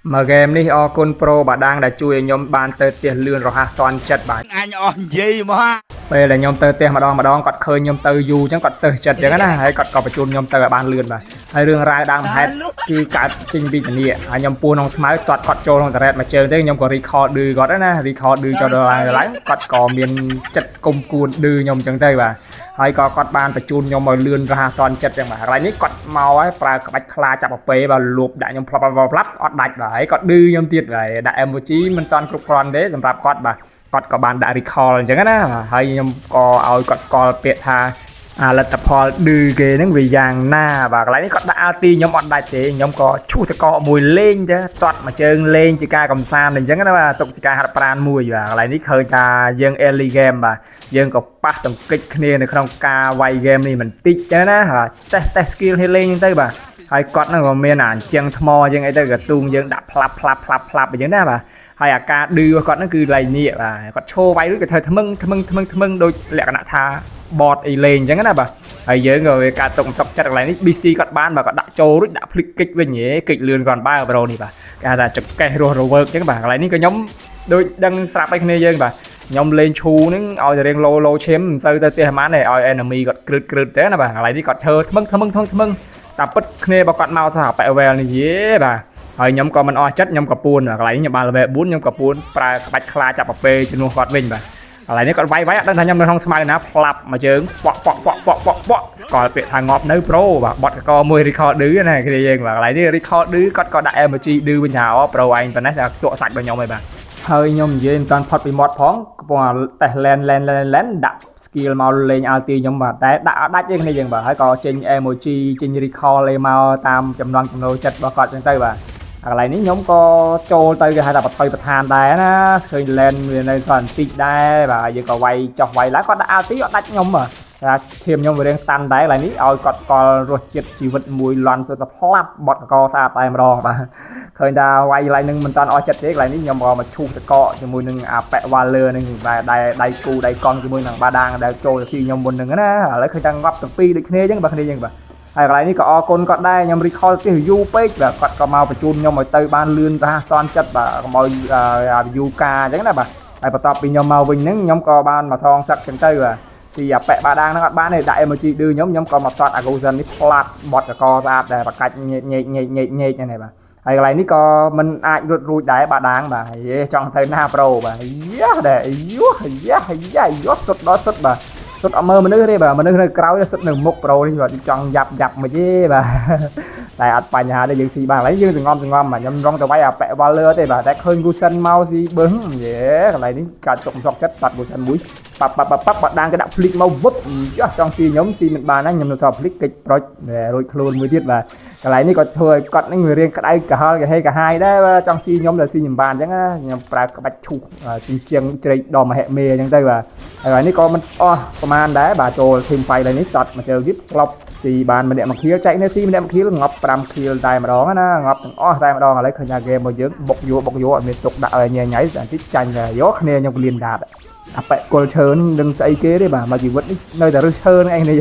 មកហ្គេមនេះអរគុណ bro បាដាងដែលជួយឲ្យខ្ញុំបានទៅផ្ទះលឿនរហ័សទាន់ចិត្តបាទ។ អញអស់និយាយមក ពេលដែលខ្ញុំទៅផ្ទះម្ដងម្ដងគាត់ឃើញខ្ញុំទៅយូរអញ្ចឹងគាត់ទៅចិត្តអញ្ចឹងណាហើយគាត់ក៏បញ្ជូនខ្ញុំទៅឲ្យបានលឿនបាទហើយរឿងរ៉ាវដើមហេតុគឺកើតចេញពីធានាហើយខ្ញុំពួនក្នុងស្មៅទាត់គាត់ចូលក្នុង turret មួយជើងទេខ្ញុំក៏ recall ឌឺគាត់ដែរណា recall ឌឺចូលដល់ឡើងឡើងគាត់ក៏មានចិត្តគុំគួនឌឺខ្ញុំអញ្ចឹងទៅបាទហើយក៏គាត់បានបញ្ជូនខ្ញុំឲ្យលឿនរហ័សទាន់ចិត្តចឹងបាទកន្លែងនេះគាត់មកហើយប្រើក្បាច់ខ្លាចាប់អាពេបាទលួបដាក់ខ្ញុំផ្លាប់ផ្លាប់ផ្លាប់អត់ដាច់បាទហើយគាត់ឌឺខ្ញុំទៀតបាទដាក់ emoji មិនតាន់គ្រប់គ្រាន់ទេសម្រាប់គាត់បាទគាត់ក៏បានដាក់ recall អញ្ចឹងណាហើយខ្ញុំក៏ឲ្យគាត់ស្គាល់ពាក្យថាអាលទ្ធផលឌឺគេហ្នឹងវាយ៉ាងណាបាទកន្លែងនេះគាត់ដាក់ ulti ខ្ញុំអត់ដាច់ទេខ្ញុំក៏ឈូសតកមួយលេងទៅទាត់មួយជើងលេងជាការកំសាន្តអញ្ចឹងណាបាទទុកជាការហាត់ប្រាណមួយបាទកន្លែងនេះឃើញថាយើង early game បាទយើងក៏ប៉ះទង្គិចគ្នានៅក្នុងការវាយ game នេះមិនតិចទេណាបាទតេស្តតេស្ត skill គ្នាលេងអញ្ចឹងទៅបាទហើយគាត់ហ្នឹងក៏មានអាជាងថ្មអញ្ចឹងអីទៅក៏ទូងយើងដាក់ផ្លាប់ផ្លាប់ផ្លាប់ផ្លាប់អញ្ចឹងណាបាទហើយអាការឌឺរបស់គាត់ហ្នឹងគឺឡៃនេះបាទគាត់ឈោវាយរួចក៏ធ្វើថ្មឹងថ្មឹងថ្មឹងថ្មឹងដូចលក្ខណៈថាបតអីលេងអញ្ចឹងណាបាទហើយយើងក៏វាការទុកសុកចិត្តកន្លែងនេះ BC គាត់បានបាទគាត់ដាក់ចូលរួចដាក់ភ្លិចកិច្ចវិញហេកិច្ចលឿនគាត់បើ bro នេះបាទគេហៅថាចកេះរស់រវើកអញ្ចឹងបាទកន្លែងនេះក៏ខ្ញុំដូចដឹងស្រាប់ឲ្យគ្នាយើងបាទខ្ញុំលេងឈូហ្នឹងឲ្យតែរៀងឡូឡូឈាមមិនសូវទៅផ្ទះហ្មងទេឲ្យ enemy គាត់គ្រឹតគ្រឹតទេណាបាទកន្លែងនេះគាត់ធ្វើថ្មឹងថ្មឹងថ្មឹងថ្មឹងតែពិតគ្នាបើគាត់មកសោះអាប៉ែវែលនេះយេបាទហើយខ្ញុំក៏មិនអស់ចិត្តខ្ញុំក៏ពួនកន្លែងនេះខ្ញុំបាន level 4ខ្ញុំក៏ពួនប្រើក្បាច់ខ្លាចាប់អាពេជំនួសគាត់វិញបាទកន្លែងនេះគាត់វាយវាយអត់ដឹងថាខ្ញុំនៅក្នុងស្មៅណាផ្លាប់មួយជើងប៉ក់ប៉ក់ប៉ក់ប៉ក់ប៉ក់ប៉ក់ស្គាល់ពាក្យថាងាប់នៅ bro បាទបត់កកមួយ recall ឌឺណាគ្នាយើងបាទកន្លែងនេះ recall ឌឺគាត់ក៏ដាក់ emoji ឌឺវិញថាអូ bro ឯងប៉ុណ្ណេះតែទក់សាច់របស់ខ្ញុំឯងបាទហើយខ្ញុំនិយាយមិនតាន់ផុតពីមាត់ផងកំពុងតែតេស្ត lane lane lane lane ដាក់ skill មកលេង ulti ខ្ញុំបាទតែដាក់អត់ដាច់ទេគ្នាយើងបាទហើយក៏ចេញ emoji ចេញ recall អីមកតាមចំណងចំណូលចិត្តរបស់គាត់ចឹងទៅបាទកន្លែងនេះខ្ញុំក៏ចូលទៅគេហៅថាបថុយប្រឋានដែរណាឃើញ lane វានៅសល់បន្តិចដែរបាទយើងក៏វាយចោះវាយឡើងគាត់ដាក់ ulti អត់ដាច់ខ្ញុំបាទថាឈាមខ្ញុំវារៀងតាន់ដែរកន្លែងនេះឲ្យគាត់ស្គាល់រសជាតិជីវិតមួយលន់សុទ្ធតែផ្លាប់បត់កកស្អាតតែម្ដងបាទឃើញថាវាយកន្លែងនឹងមិនតាន់អស់ចិត្តទេកន្លែងនេះខ្ញុំក៏មកឈូសតកកជាមួយនឹងអាប៉ែវ៉ាលើនឹងបាទដៃដៃគូដៃកង់ជាមួយនឹងបាដាងដែលចូលទៅស៊ីខ្ញុំមុននឹងណាឥឡូវឃើញថាងាប់ទាំងពីរដូចគ្នាអញ្ចឹងបាទគ្នាអញ្ចឹងបាទហើយកន្លែងនេះក៏អរគុណគាត់ដែរខ្ញុំ recall ផ្ទះយូរពេកបាទគាត់ក៏មកបញ្ជូនខ្ញុំឲ្យទៅបានលឿនរហ័សតាន់ចិត្តបាទកុំឲ្យយូរការអញ្ចឹងណាបាទហើយបន្ទាប់ពីខ្ញុំមកវិញហ្នឹងខ្ញុំក៏បានមកសងសឹកអញ្ចឹងទៅបាទស៊ីអាប៉ែបាដាងហ្នឹងអត់បានទេដាក់ emoji ឌឺខ្ញុំខ្ញុំក៏មកតត់អា Gusion នេះផ្លាត់បត់កកស្អាតដែរបកាច់ញែកញែកញែកញែកញែកហ្នឹងបាទហើយកន្លែងនេះក៏មិនអាចរត់រួចដែរបាដាងបាទយេចង់ទៅណា bro បាទយ៉ាដែរយោយ៉ាយ៉ាយោសុតដល់សុតបាទសុតអត់មើលមនុស្សទេបាទមនុស្សនៅក្រោយសុតនៅមុខ bro នេះបាទចង់យ៉ាប់យ៉ាប់មិនទេបាទតែអត់បញ្ហាទេយើងស៊ីបានឥឡូវយើងសងំសងំបាទខ្ញុំរងទៅវាយអាប៉ែវ៉ាលើទេបាទតែឃើញ Gusion មកស៊ីបឹងយេកន្លែងនេះកាត់ទុកមិនសុកចិត្តបាត់ Gusion មួយប៉ាប់ប៉ាប់ប៉ាប់បាត់ដាងគេដាក់ភ្លិចមកវឹបចោះចង់ស៊ីខ្ញុំស៊ីមិនបានណាខ្ញុំនៅសល់ភ្លិចកិច្ចប្រុចរួចខ្លួនមួយទៀតបាទកន្លែងនេះក៏ធ្វើឲ្យគាត់នឹងវារៀងក្តៅកាហល់កាហេកាហាយដែរបាទចង់ស៊ីខ្ញុំតែស៊ីខ្ញុំបានអញ្ចឹងណាខ្ញុំប្រើក្បាច់ឈូសជីជាងជ្រែកដល់មហិមេអញ្ចឹងទៅបាទហើយកន្លែងនេះក៏មិនអស់ប្រហែលដែរបាទចូល team fight ឡើយនេះតត់មកជើងទៀតក្លប់ស៊ីបានម្នាក់មួយខៀលចែកនៅស៊ីម្នាក់មួយខៀលងាប់5ខៀលតែម្ដងណាងាប់ទាំងអស់តែម្ដងឥឡូវឃើញថាហ្គេមរបស់យើងបុកយកបុកយកអត់មានទុកដាក់ឲ្យញ៉ៃញ៉ៃតែតិចចាញ់តែយកគ្នាខ្ញុំកលៀនដាតអាប៉ែគល់ឈើនឹងដឹងស្អីគេទេបាទមកជីវិតនេះនៅតែរឹសឈើនឹងឯងនេះ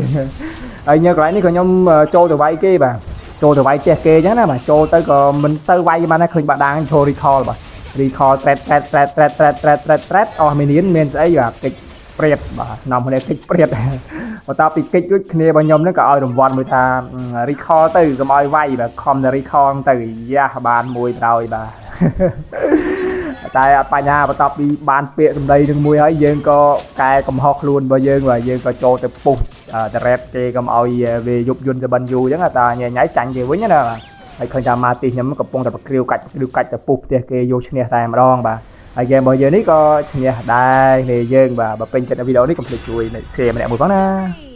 ហើយញ៉ើកន្លែងនេះក៏ខ្ញុំចូលទៅវាយគេបាទចូលទៅវាយផ្ទះគេអញ្ចឹងណាបាទចូលទៅក៏មិនទៅវាយបានដែរឃើញបាដាងចូល recall បាទ recall ត្រេតត្រេតត្រេតត្រេតត្រេតត្រេតត្រេតត្រេតអស់មីនមានស្អីបាទកិច្ចព្រាតបាទនាំគ្នាកិច្ចព្រាតបន្ទាប់ពីកិច្ចរួចគ្នារបស់ខ្ញុំហ្នឹងក៏ឲ្យរង្វាន់មួយថា recall ទៅកុំឲ្យវាយបាទខំតែ recall ទៅយ៉ាបានមួយក្រោយបាទតែអត់បញ្ហាបន្ទាប់ពីបានពាក្យសម្ដីនឹងមួយហើយយើងក៏កែកំហុសខ្លួនរបស់យើងបាទយើងក៏ចូលទៅពុះ turret គេកុំឲ្យវាយប់យន្តសបិនយូរអញ្ចឹងតាញ៉ៃញ៉ៃចាញ់គេវិញណាបាទហើយឃើញថាម៉ាទីខ្ញុំកំពុងតែប្រគ្រាវកាច់ប្រគ្រាវកាច់ទៅពុះផ្ទះគេយកឈ្នះតែម្ដងបាទហើយហ្គេមរបស់យើងនេះក៏ឈ្នះដែរគ្នាយើងបាទបើពេញចិត្តនៅវីដេអូនេះកុំភ្លេចជួយ share ម្នាក់មួយផងណា។